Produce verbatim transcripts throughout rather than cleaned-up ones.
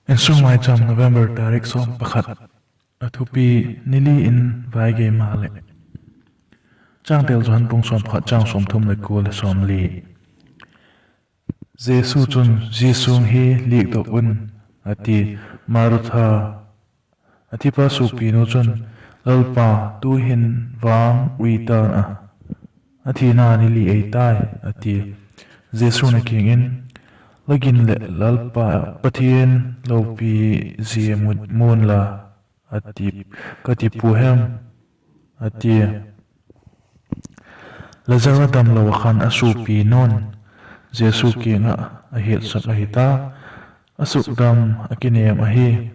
Insung Maicham, November tarik sawm pakhat. A thupi: Ni li in vai gei maleh. Changtel: Johan bung sawm pakhat, chang sawmthum leh kua leh sawmli. Jesu chun, Zia suang hi likdok un, a ti. Martha, a thipa suapinu chun, Lalpa, tu'hin vang ui ta'n ah, a thina ni li ei tai, a ti. Jesu'n a kiang in, La gin leh Lalpa Pathian lopi zia mu unla, a ti, ka ti pua hem? a tia. Lazar a damlo ah khan a suapinu in Jesu kiang ah a hiatsak ahi ta, a sukdam a kinêm ahi.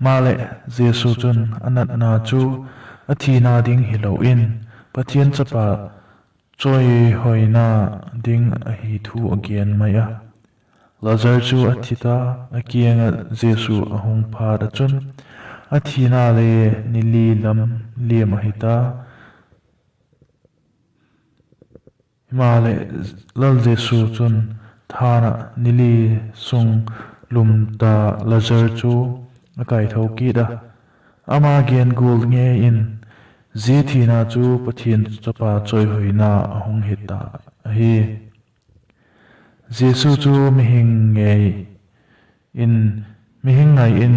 Maleh, Jesu chun a natna chu a thina ding hilo in, Pathian chapa chawihoina ding ahi thu a gen mai a. Lazar chu a thi ta, a kiang ah Jesu a hung phat ah chun, a thina le ni li lam liam ahi ta. Himaleh, Lal Jesu chun thân ah ni li sung lum ta Lazar chu a kaitho kit a, ama gen gual ngei in, zia thina chu Pathian chapa chawihoina a hung hi ta ahi. Jesu chu mihing ngei in, mihing ngai in,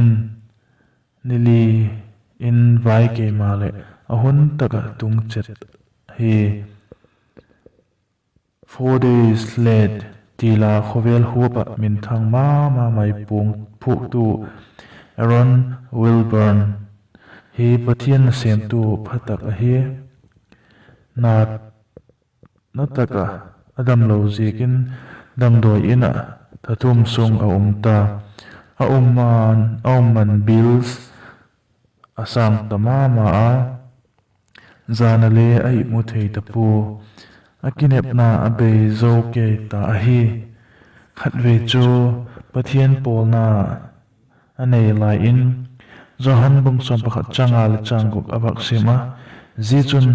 ni li in vai gei maleh a hun tak ah tung chet hi. Four Days Later ti la khawvel huap ah minthang ma ma mai puang phuaktu Aaron Wilburn hi Pathian nasêmtu pha tak ahi. Na, na tak ah a damlo ziakin damdawi in ah thathum sung a um ta. A um man, a um man bills a sâng ta ma ma a, jan a le a imu thei ta pua. A kinepna a bei zo kei ta ahi. Khatvei chu Pathian pawlna a nei lai in, Johan bung sawm pakhat chang nga leh chang guk a vak sim a, zia chun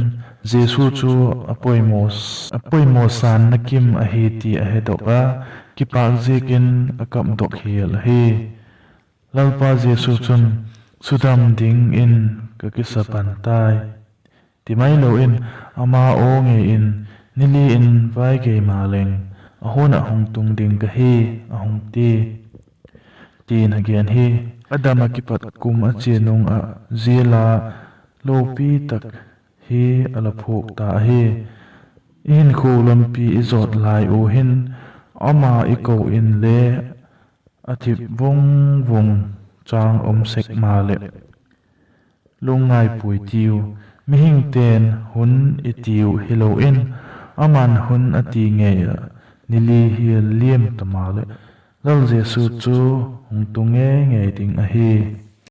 Jesu chu a poimaw, a poimaw sânna kim ahi ti a hedok a, kipâk ziakin a kapdok hial ahi. Lalpa Jesu chun, Sudam dingin ka kisa pan tai, ti mai lo in, ama aw ngei in, Ni li in vai gei maleng, a hun ah hung tung ding ka hi, a hung ti, ti'n a gen hi. A dam ah kipat kum a chia nung ah zia la lopi tak hi a la phuak ta ahi. I hinkhua lampi i zawt lai u hin, ama i ko inle a thip vung vung chang um sek maleh, lungngai puai tiu. Mihingte'n hun i tiu hilo in, aman hun a ti ngei ah, ni li hial liam ta maleh, Lal Jesu chu hung tung ngei ngei ding ahi.